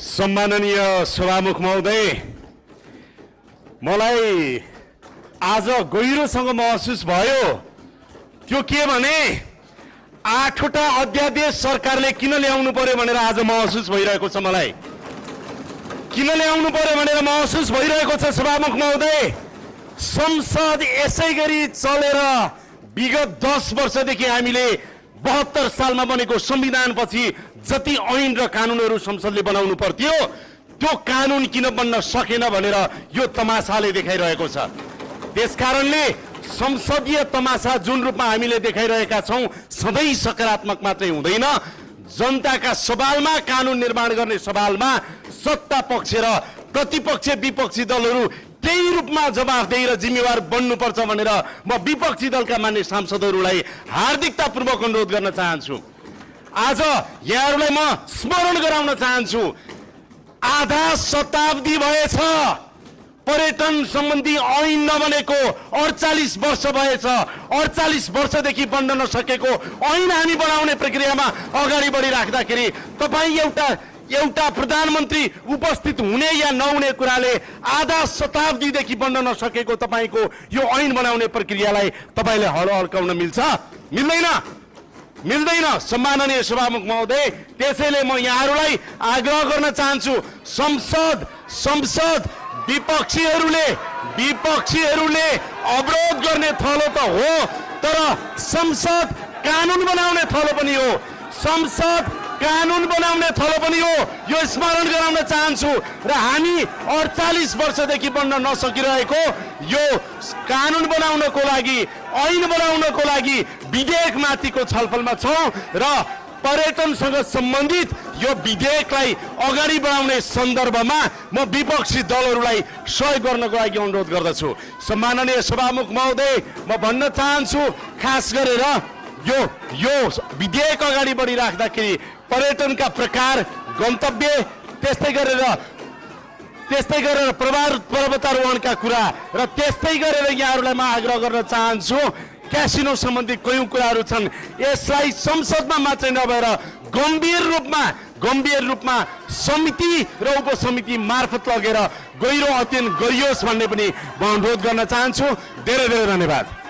सम्माननीय सभामुख महोदय, मलाई आज गहिरोसँग महसुस भयो। त्यो के भने 8वटा अध्यादेश सरकारले किन ल्याउनु पर्यो भनेर आज महसुस भइरहेको छ। मलाई किन ल्याउनु पर्यो भनेर महसुस भइरहेको छ। सभामुख महोदय, संसद यसै गरी चलेर विगत 10 वर्षदेखि हामीले 72 सालमा बनेको संविधानपछि जति ऐन र कानुनहरू संसदले बनाउनु पर्थ्यो त्यो कानुन किन बन्न सकेन भनेर यो तमासाले देखाइरहेको छ। त्यसकारणले संसदीय तमासा जुन रूपमा हामीले देखाइरहेका छौं सधैँ सकारात्मक मात्रै हुँदैन। जनताका सवालमा, कानुन निर्माण गर्ने सवालमा सत्ता पक्ष र प्रतिपक्ष विपक्षी दलहरू त्यही रूपमा जवाफदेही र जिम्मेवार बन्नुपर्छ भनेर म विपक्षी दलका मान्य सांसदहरूलाई हार्दिकतापूर्वक अनुरोध गर्न चाहन्छु। आज यहाँहरूलाई म स्मरण गराउन चाहन्छु, आधा शताब्दी भएछ पर्यटन सम्बन्धी ऐन नबनेको, 48 वर्ष भएछ। 48 वर्षदेखि बन्न नसकेको ऐन हामी बनाउने प्रक्रियामा अगाडि बढिराख्दाखेरि तपाईँ एउटा प्रधानमन्त्री उपस्थित हुने या नहुने कुराले आधा शताब्दीदेखि बन्न नसकेको तपाईको यो ऐन बनाउने प्रक्रियालाई तपाईले हल्काउन मिल्छ? मिल्दैन। सम्माननीय सभामुख महोदय, त्यसैले म यहाँहरूलाई आग्रह गर्न चाहन्छु, संसद विपक्षीहरूले अवरोध गर्ने थलो त हो, तर संसद कानुन बनाउने थलो पनि हो। संसद कानुन बनाउने थलो पनि हो, यो स्मरण गराउन चाहन्छु। र हामी 48 वर्षदेखि बन्न नसकिरहेको यो कानुन बनाउनको लागि, ऐन बनाउनको लागि विधेयक माथिको छलफलमा छौं र पर्यटनसँग सम्बन्धित यो विधेयकलाई अगाडि बढाउने सन्दर्भमा म विपक्षी दलहरूलाई सहयोग गर्नको लागि अनुरोध गर्दछु। सम्माननीय सभामुख महोदय, म भन्न चाहन्छु, खास गरेर यो विधेयक अगाडि बढिराख्दाखेरि पर्यटनका प्रकार, गन्तव्य, त्यस्तै गरेर पर्वतारोहणका कुरा र त्यस्तै गरेर यहाँहरूलाई म आग्रह गर्न चाहन्छु, क्यासिनो सम्बन्धी कयौं कुराहरू छन्, यसलाई संसदमा मात्रै नभएर गम्भीर रूपमा समिति र उपसमिति मार्फत लगेर गहिरो अध्ययन गरियोस् भन्ने पनि म अनुरोध गर्न चाहन्छु। धेरै धेरै धन्यवाद।